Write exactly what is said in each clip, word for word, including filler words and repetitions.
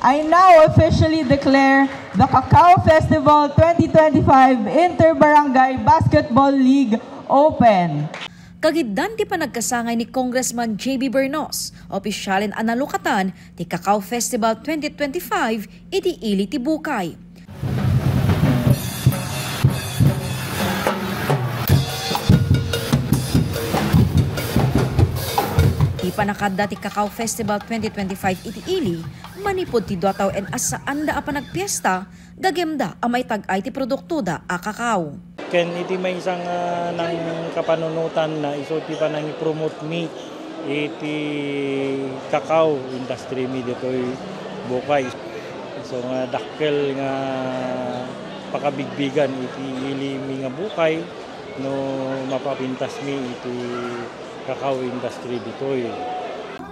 I now officially declare the Cacao Festival twenty twenty-five Inter-Barangay Basketball League open. Kagiddan ti panagkasangay ni Congressman J B Bernos, opisyalen a nalukatan ti Cacao Festival twenty twenty-five iti ili ti Bukay. Ti panakadda ti Cacao Festival twenty twenty-five iti ili, manipud ti dua tawen a saanda a panagpiesta, gagemda a maitag-ay ti produktoda a kakao. Ken iti maysa nga nangkapanunotanna, isu ti panangipromote mi iti kakao industry mi ditoy Bukay. So nga dakkel nga pakabigbigan iti ili mi nga Bukay no mapapintas mi iti kakao industry ditoy.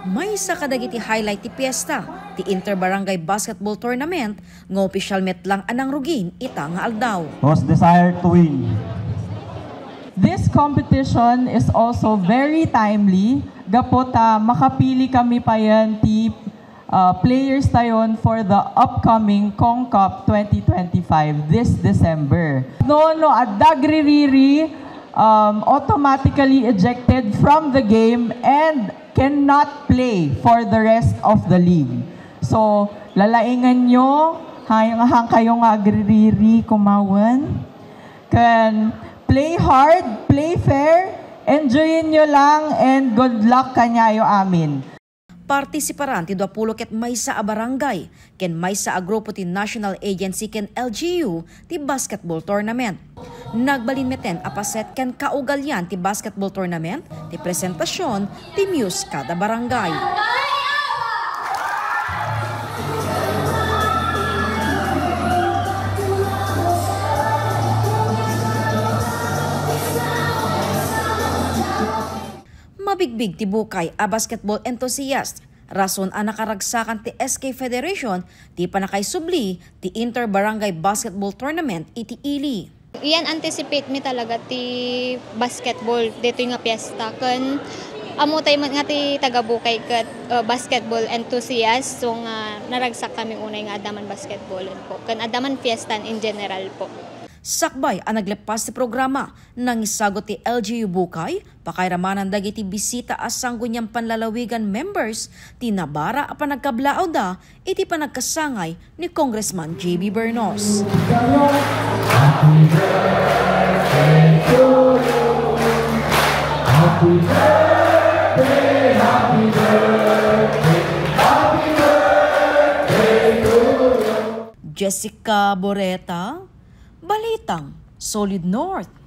Maysa kadagiti highlight ti piesta, ti Inter-Barangay Basketball Tournament nga opisyal met lang a nangrugin ita nga aldaw. Most desired to win. This competition is also very timely, gapu ta makapili kami payen ti, uh, players tayon for the upcoming CONCACAF twenty twenty-five this December. No, no adda agririri, um, automatically ejected from the game and cannot play for the rest of the league. So, lalaingan nyo, hay-, han kayo nga agririri kumawen. Ken play hard, play fair, enjoyin nyo lang, and good luck kaniayo amin. Partisiparan ti duapulo ket maysa a barangay ken maysa a grupo ti National Agency ken L G U ti basketball tournament. Nagbalin meten a paset ken kaugalian ti basketball tournament ti presentasion ti Muse kada barangay. Mabigbig ti Bukay a basketball enthusiast, rason a nakaragsakan ti S K Federation ti pannakaisubli ti Inter-Barangay Basketball Tournament iti ili. Iyan, anticipate mi talaga ti basketball ditoy nga fiesta, ken ammo tayo met nga ti taga Bukay ket, uh, basketball enthusiast, so nga naragsak kami unay nga adda man basketball po, ken adda man fiesta in general po. Sakbay a naglepas ti programa, nangisagut ti L G U Bukay, pakairaman dagiti bisita a Sangguniang Panlalawigan members ti nabara a panagkablaawda iti panagkasangay ni Congressman J B Bernos. Jessica Boreta, Balitang Solid North.